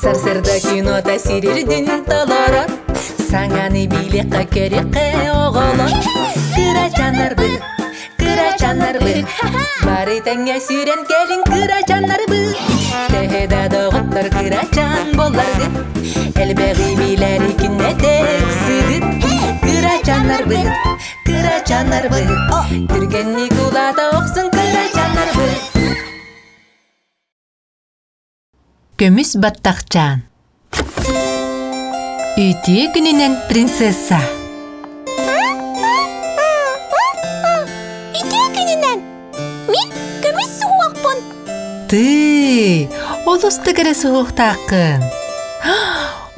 Сарсырда кинота сирирдин толорор Саҥаны билиэххэ көрүөххэ оҕолор Кырачаннарбыт, кырачаннарбыт Бары тэҥҥэ сүүрэн кэлин кырачаннарбыт Төһө да доҕоттор кырачан буолларгыт Элбэҕи билэри күннэтэ ыксыгыт Кырачаннарбыт, кырачаннарбыт Түргэнник улаата охсун кырачаннарбыт Көмүс баттахчаан Үтүө күнүнэн принцесса Үтүө күнүнэн! Мин көмүс суһуохпун! Тыы, олус да кэрэ суһуохтааххын.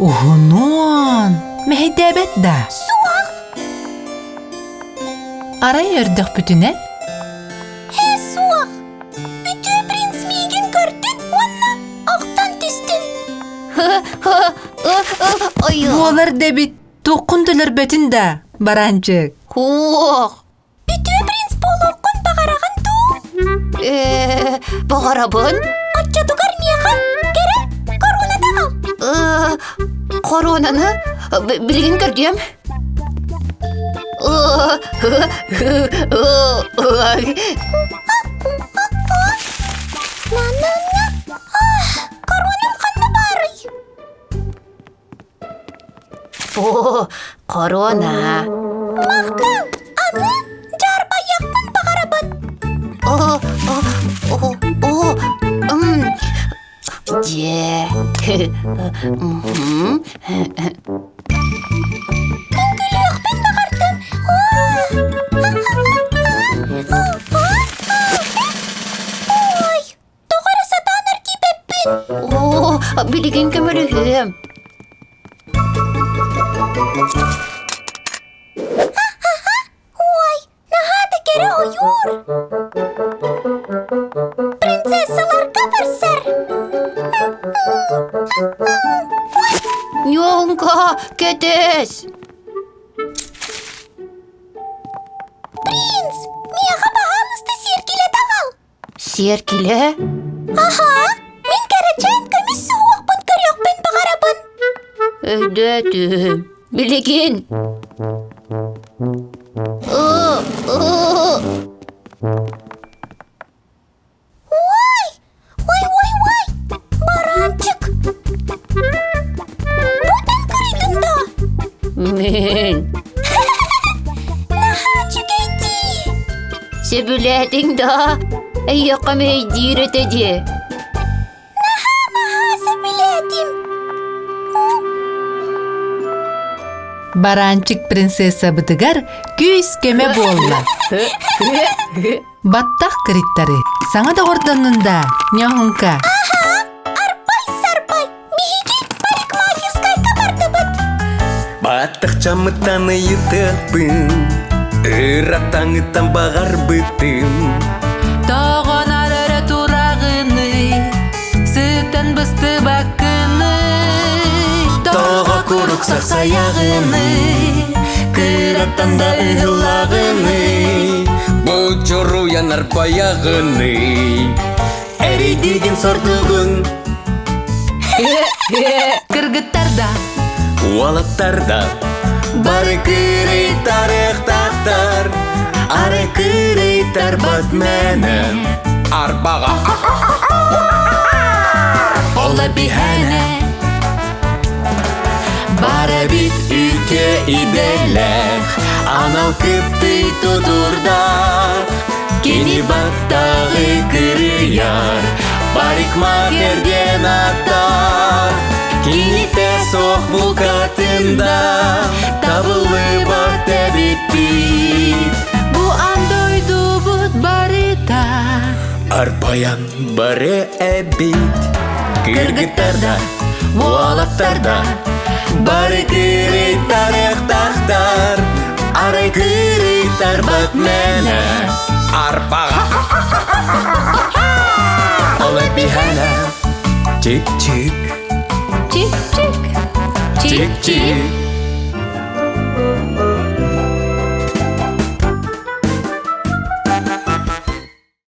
Уһунуон, мэһэйдээбэт да. Суох! Арай өрдөхпүтүнэ? Ээ, суох! Үтүө принц миигин көрдүн уонна охтон түстүн. Буолар да эбит, туоххун төлөрбөтүн да, бараанчык. Хуох. Үтүө принц буолуоххун баҕараҕын дуу? Э, баҕарабын. Оччотугар миэхэ кэрэ коруна таҕал. Коронаны билигин көрдүөм. На-на-на! Коронам ханна баарый? О, корона. Махтал! Аны дьаарбайыахпын баҕарабын. О, о, о, о, м, Дьэ. Үҥкүүлүөхпүн баҕардым. Ой, тоҕо эрэ сатаан эргийбэппин. Оо, билигин көмөлөһүөм. Ой, Наһаа да кэрэ ойуур! Принцессаларга барсар! Ньоҥка, кэтэс! Принц, миэхэ баһаалыста сиэркилэ таҕал! Сиэркилэ? Аһаа, мин кэрэчээн көмүс суһуохпун көрүөхпүн баҕарабын. Өйдөөтүм. Билигин. Ой! Ой, ой, ой! Баранчик! Бу эн кырыйдыҥ да? Мин. Наһаа үчүгэйдии! Сөбүлээтиҥ да? Эйиэхэ мэйдиир этэ дии. Наһаа сөбүлээтим! Баранчик принцессабытыгар күүс-көмө буолла. Баттах кыриттары саҥа доҕордоннун да, Ньоһунка. Арбай-сарбай, биһиги парикмахерскайга бардыбыт. Баттахчаммыттан ыйытыахпын, ыраттаҥыттан баҕарбытым. Тоҕонор өрө тураҕыный, сытан быстыбаккыный. Тоҕо курук сахсайаҕыный, кыраттан да ыһыллаҕыный. Бу чоруйан арбайаҕыный, эрийдигин сордугун. Кыргыттар да, Уолаттар да, бары кырыйтарыахтаахтар, ары кырыйтарбат мээнэ. Арбаҕа Ола биһэнэ Бара бит үтүө идэлээх, анал кыптый тутурдаах. Кини баттаҕы кырыйар, парикмахер диэн ааттаах. Кинитэ суох букатын да табыллыбат эбиппит. Бу аан дойдубут барыта Арбайан бары эбит. Кыргыттар да, уолаттар да, бары кырыйтарыахтаахтар. Арай кырыйтарбат мээнэ. Арбаҕа Ола биһэнэ. Чик-чик, Чик-чик, чик-чик.